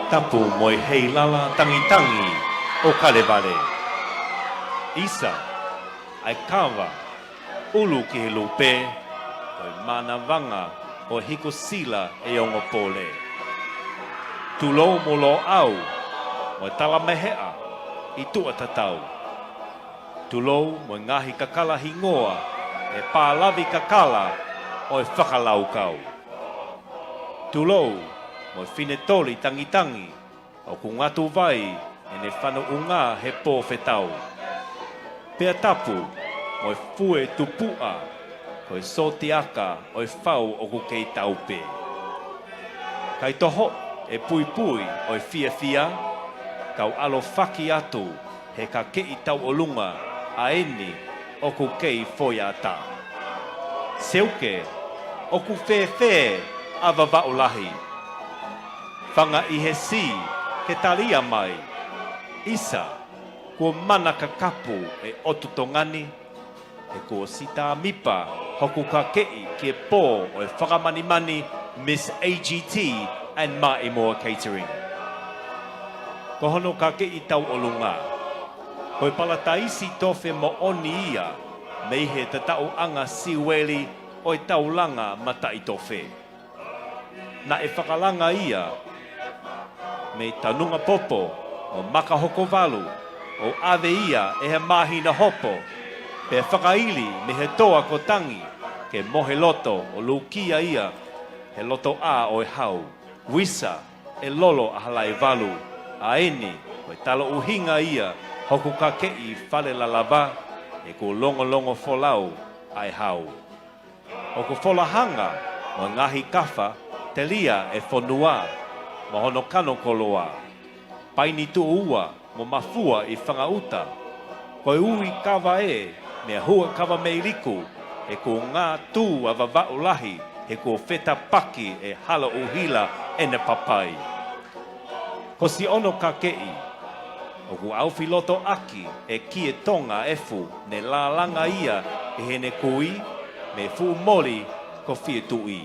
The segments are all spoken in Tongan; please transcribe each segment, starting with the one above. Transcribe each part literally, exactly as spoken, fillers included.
Tapu mo e heilala tangitangi ʻo Kalevale. ʻIsa, ʻa e kava ʻulu ki he lupe, ko e mānavanga ʻo e hiku sila ʻe ongo pole. Tulou mo Loʻau, mo e talameheʻa ʻi tuʻa tatau. Tulou mo e ngaahi kakala hingoa, ʻe pālavi kakala ʻo e fakalaukau. Tulou mo e finetoli tangitangi, ʻoku ngatu vai ʻene fanuʻunga he pō fetau. Pea tapu mo e fue tupuʻa, ko e sotiaka ʻo e fau ʻoku kei tau pē. Kai toho e puipui ʻo e fiefia, kau ʻalofaki atu he kakeʻi tauʻolunga ʻa eni ʻoku kei foiata. Seuke, ʻoku fēfē ʻa Vavaʻu Lahi? Fanga ʻi he si ke talia mai. ʻIsa, kuo mana kakapu e ʻotu Tonga ni, he kuo sitamipa hoku kakeʻi ki he pō ʻo e fakamanimani Miss A G T and Maʻimoa Catering. Ko hono kakeʻi tauʻolunga, ko e palataisi tofe moʻoni ia mei he tataʻuʻanga siueli ʻo e taulanga mataʻitofe. Naʻe fakalanga ia mei Tanungapopo mo Makahokovalu, ʻo ʻave ia ʻe he māhina hopo, pea fakaili mei he toa ko Tangi ke mohe loto ʻo lukia ia he lotoʻā ʻo e hau. Uisa e lolo ʻa Halaevalu, ʻa eni ko e taloʻuhinga ia hoku kakeʻi fale lalava, he kuo longolongo folau ʻa e hau. ʻOku folahanga mo e ngaahi kafa telia e fonua mo hono kano koloa. Paini tuʻu ua mo mafua ʻi Fangaʻuta. Ko e ui kava ē mei Huʻakavameiliku, he kuo ngātū ʻa Vavaʻu Lahi, he kuo fetapaki e Hala ʻUhila ʻene papai. Ko siʻono kakeʻi ʻoku ʻaufilotoʻaki e kie Tonga efu ne lālanga ia ʻe heʻene kui mei Fuʻumoli ko Fietuʻi.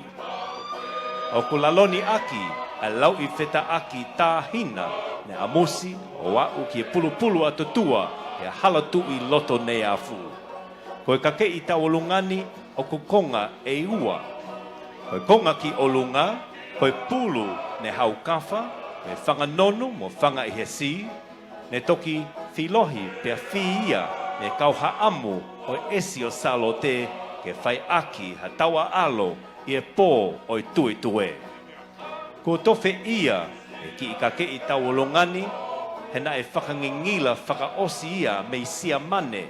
ʻOku laloni ʻaki ʻa e lauʻi fetaʻaki tāhina ne ʻamusi ʻo aʻu ki he pulupulu ʻa Tutua he Hala Tuʻi Lotoneiafu. Ko e kakeʻi tauʻolunga ni ʻoku konga ʻe ua. Ko e konga ki ʻolunga, ko e pulu ne haukafa, ko e fanga nonu mo fanga ʻi he si, ne toki filohi pea fī ia mei he kau haʻamu ʻo e ʻesi ʻo Sālote ke fai ʻaki ha tauʻaʻalo ʻi he pō ʻo e tuetue. Kuo tofe ia ʻe he kiʻi kakeʻi tauʻolunga ni, he naʻe fakangingila fakaʻosi ia mei Siamane,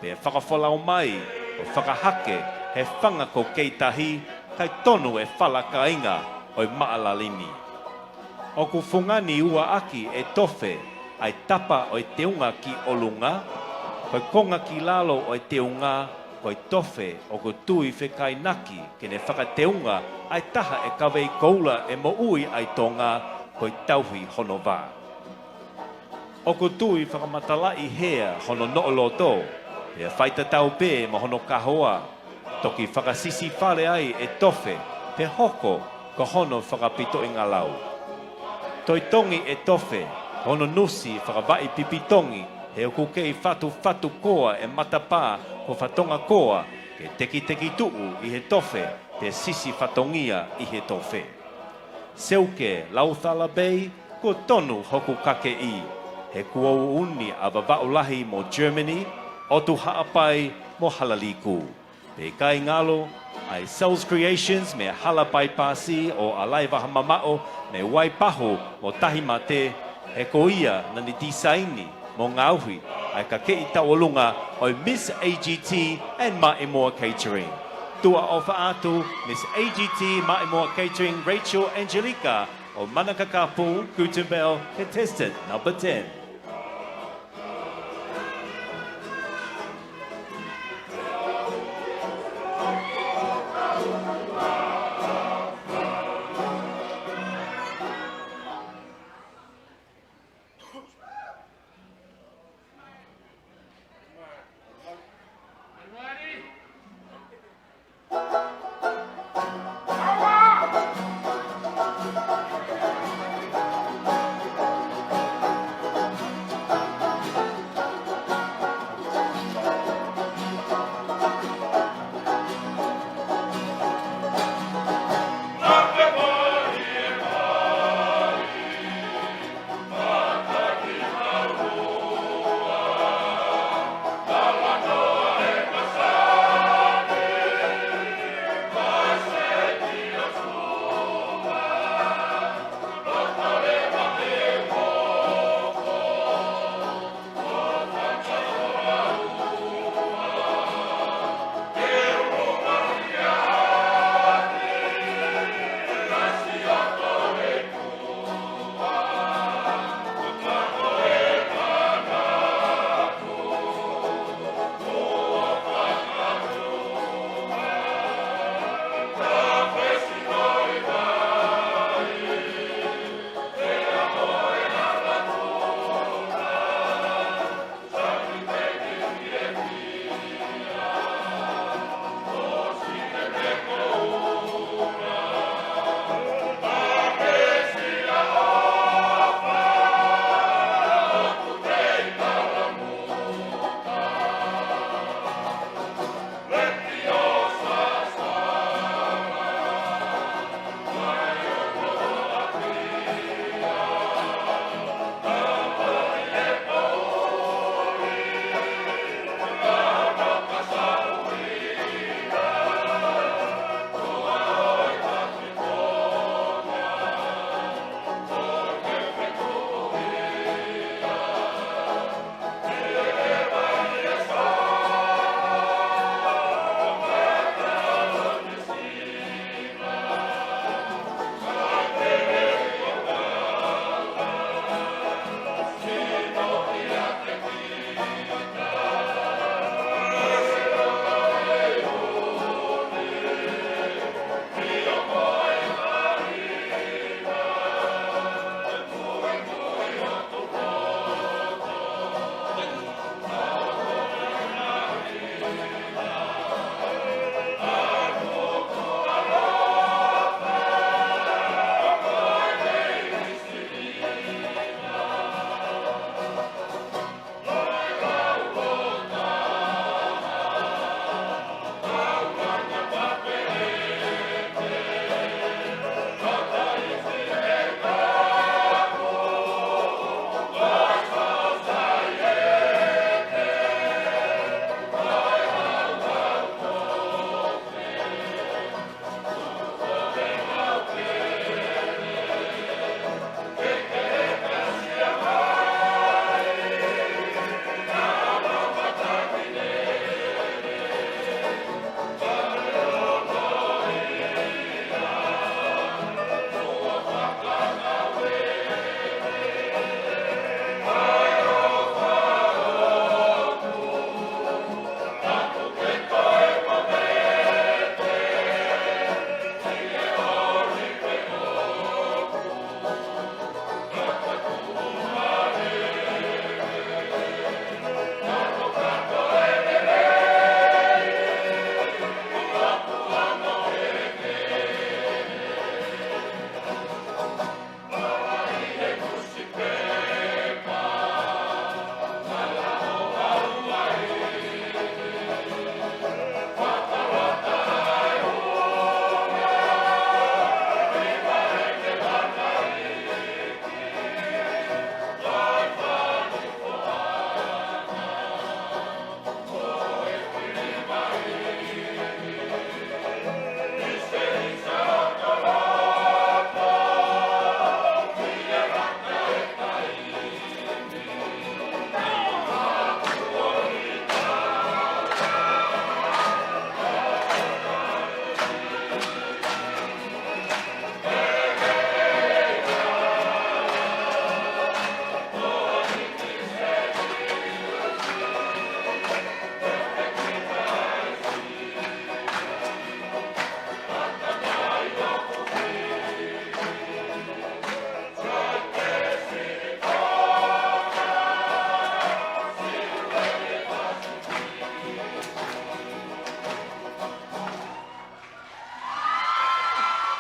pea fakafolau mai ʻo fakahake he fanga ko Keitahi, kae tonu e fala kāinga ʻo e maʻalali ni. ʻOku fungani ua ʻaki e tofe ʻa e tapa ʻo e teunga ki ʻolunga, ko e konga ki lalo ʻo e teunga, ko e tofe ʻoku tui fekainaki ke ne fakateunga ʻa e taha e kavei koula ʻe moʻui ai Tonga, ko e tauhi hono vā. ʻOku tui fakamatalaʻi hea hono noʻo loto, pea faitatau pē mo hono kahoa, toki fakasisifale ai e tofe, pea hoko ko hono fakapitoʻinga lau. Toe tongi e tofe, ko hono nusi fakavaʻi pipitongi, he ʻoku kei fatufatu koa e matapā ko Fatongakoa, ke tekiteki tuʻu ʻi he tofe, pea sisi fatongia ʻi he tofe. Seuke Laucala Bay, kuo tonu hoku kakeʻi, he kuo uʻuni ʻa Vavaʻu Lahi mo Germany, ʻOtu Haʻapai mo Halaliku. Pea ʻikai ngalo ʻa e Sales Creations mei Hala Paipasi ʻo ʻAlaivahamamaʻo mei Vaipahu mo Tahimate, he ko ia naʻa ne tisaini mo ngaohi ʻa e kakeʻi tauʻolunga ʻo e Miss A G T and Maʻimoa Catering. Tuʻa ʻofa atu, Miss A G T Maʻimoa Catering, Rachel Angelica ʻo Manakakapu, Guttenbell, contestant number ten.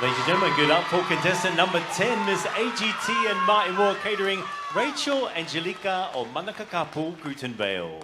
Ladies and gentlemen, give it up for contestant number ten, Miss A G T and Maʻimoa Catering, Rachel Angelica ʻo Manakakapu, Guten Vale.